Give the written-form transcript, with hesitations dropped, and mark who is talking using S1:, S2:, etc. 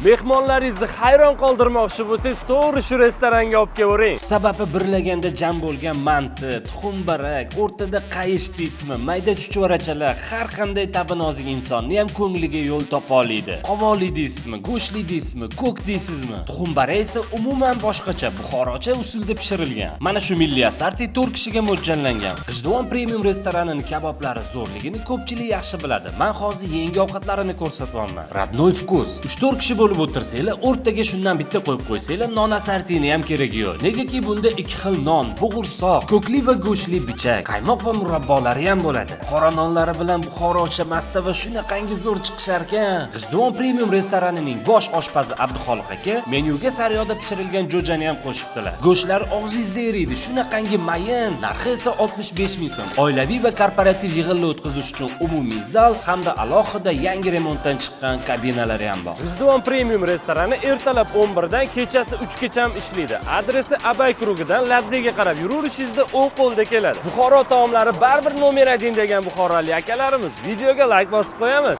S1: Mehmonlaringizni hayron qoldirmoqchi bo'lsangiz, to'g'ri shu restoranga olib kelavering.
S2: Sababi birlaganda jam bo'lgan manti, tuxum barak, o'rtada qayish deysizmi, mayda chuchvarachalar har qanday tabi nozik insonni ham ko'ngliga yo'l topa oladi. Qovoqli deysizmi, go'shtli deysizmi, ko'k deysizmi? Tuxum barak esa umuman boshqacha, buxorocha usulda pishirilgan. Mana shu milliy assorti 4 kishiga mo'ljallangan. G'ijduvon Premium restoranining kaboblari zo'rligini ko'pchilik yaxshi biladi. Men hozir yangi ovqatlarini ko'rsatyapman. Родной вкус. 3-4 kishi bo'lib o'tirsanglar, o'rtaga shundan bitta qo'yib qo'ysanglar, non assortini ham keragi yo'q. Negaki bunda ikki xil non, bo'g'irsoq, ko'kli va go'shtli bichak, qaymoq va murabbolari ham bo'ladi. Qora nonlari bilan buxorocha mastava shunaqangi zo'r chiqishar ekan. G'ijduvon Premium restoranining bosh oshpazi Abduxoliq aka menyuga sariyog'da pishirilgan jo'jani ham qo'shibdilar. Go'shtlar og'zingizda eriydi, shunaqangi mayin. Narxi esa 65 ming so'm. Oilaviy va korporativ yig'inlar o'tkazish uchun umumiy zal hamda alohida yangi remontdan chiqqan kabinalari ham bor.
S1: G'ijduvon Premium restorani ertalab 11 dan kechasi 3 gacha ham ishlaydi. Adresi Abay круг idan Labziyga qarab yuraverishingizda o'ng qo'lda keladi. Buxoro taomlari baribir nomer 1 degan buxorolik akalarimiz, videoga layk bosib qo'yamiz.